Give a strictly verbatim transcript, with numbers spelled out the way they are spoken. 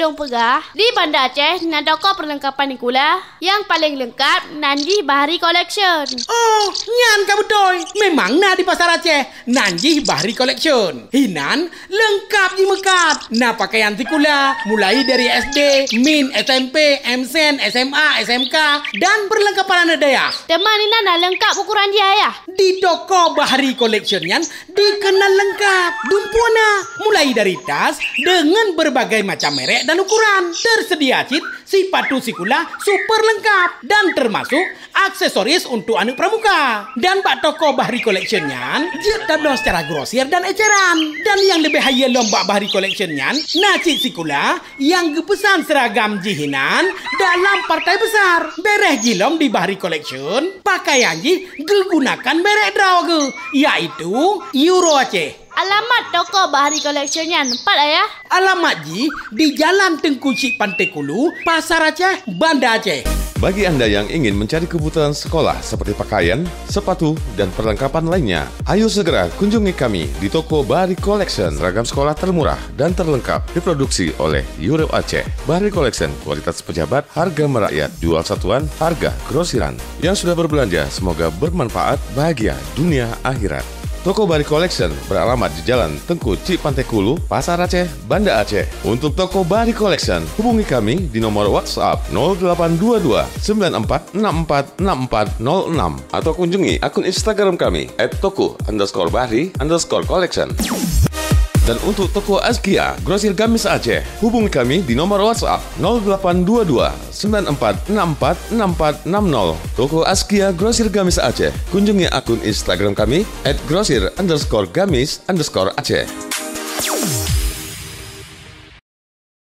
Dong peugah, di Banda Aceh na toko perlengkapan sikula nyang paleng leungkap nan jih Bahri Collection. Oh, nyan ka beutôi. Memang na di Pasar Aceh, nan jih Bahri Collection. Hinan leungkap jimeukat. Na pakaian sikula, mulai dari S D, min, S M P, M S N, S M A, S M K, dan perlengkapan aneuk dayah. Teuma hinan na leungkap ukuran jih, Ayah. Di toko Bahri Collection nyan dikeunal leungkap. Dumpeue na, mulai dari tas deungon berbagai macam merek dan ukuran. Tersedia cit sipatu sikula super leungkap dan termasuk aksesoris untuk aneuk pramuka. Dan bak toko Bahri Collection nyan, jeuet tabloe secara grosir dan eceran. Dan nyang leubeh hayeue lom bak Bahri Collection nyan, na cit sikula nyang geupeusan seragam jih hinan dalam partai besar. Bereh jih lom di Bahri Collection, pakaian jih geugunakan merek droe geuh, yaitu Euro Aceh. Alamat toko Bahri Collection nyan pat, Ayah? Alamat jih di Jalan Teungku Chik Pantai Kulu, Pasar Aceh, Banda Aceh. Bagi Anda yang ingin mencari kebutuhan sekolah seperti pakaian, sepatu, dan perlengkapan lainnya, ayo segera kunjungi kami di toko Bahri Collection. Seragam sekolah termurah dan terlengkap diproduksi oleh Europe Aceh. Bahri Collection, kualitas pejabat, harga merakyat, jual satuan, harga grosiran. Yang sudah berbelanja, semoga bermanfaat, bahagia dunia akhirat. Toko Bahri Collection beralamat di Jalan Teungku Chik Pantai Kulu, Pasar Aceh, Banda Aceh. Untuk toko Bahri Collection, hubungi kami di nomor WhatsApp nol delapan dua dua sembilan empat enam empat enam empat nol enam atau kunjungi akun Instagram kami at toko underscore bahri underscore collection. Dan untuk toko Azkia, Grosir Gamis Aceh, hubungi kami di nomor WhatsApp nol delapan dua dua sembilan empat enam empat enam empat enam nol. Toko Azkia, Grosir Gamis Aceh, kunjungi akun Instagram kami at grosir underscore gamis underscore aceh.